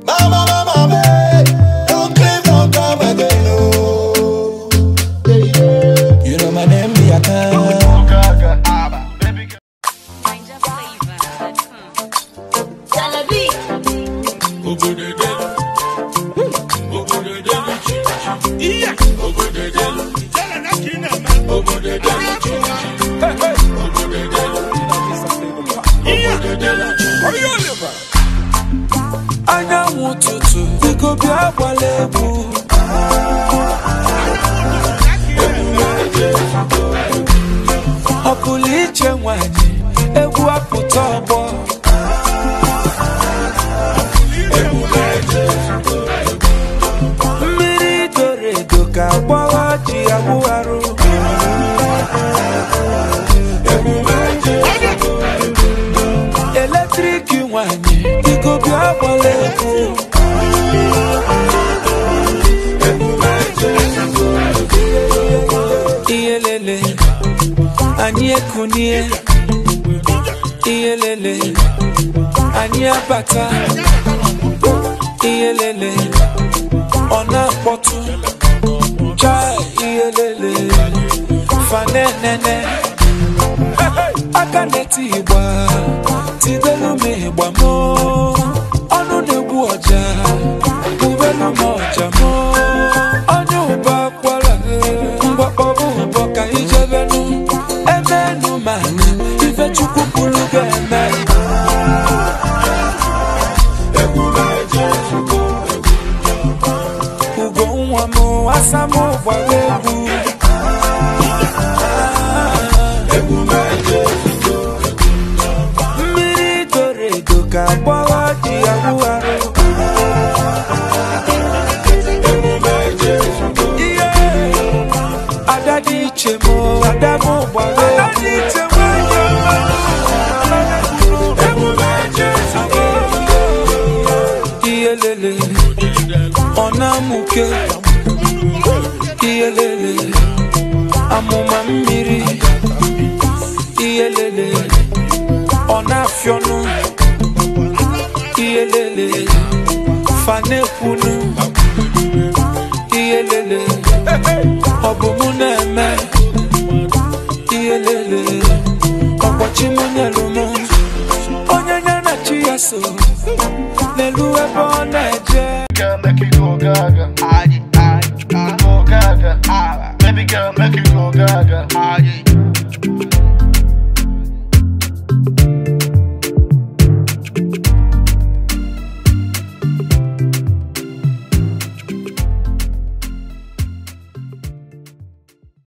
Mama, mama, babe, don't claim, don't come again, no. You know my name, be a car. Anyanwụ ụtụtụ biko bịa gbala egwu. Ọpụlụ iche nwanyị egwu apụta ọgbọ. Mmiri doro edo ka agbawa ji awụgharụ. Eletrik nwanyị biko bịa gbala egwu. Ihe lele anyị ekunie, ihe lele anyị abata, ihe lele ọ na-akpọtụ chai, ihe lele fanenene aka na-eti ịgba tibelu m ịgba mụ, ọnụ na-egbu ọja bubelu m ọja mụ, onye ụba kwara mgbakpọbụ ụbọ ka ijebenu emenu mana ife Chukwu kwuru ga-eme. Ugo nwa m asa m gbara egwu. Mmiri doro edo ka agbawa ji awụgharụ. Ihe ada dị iche m, ada m gbara egwu. Ihe lele ọ na-amụke, ihe lele amụma mmiri, ihe lele ọ na-afịọnụ, ihe lele fanekwunu, ihe lele ọ bụ mụ na-eme, ihe lele ọkpọchi mụ nyelu mụ, onye nye na chi ya so n'elu ebe ọ na-ede.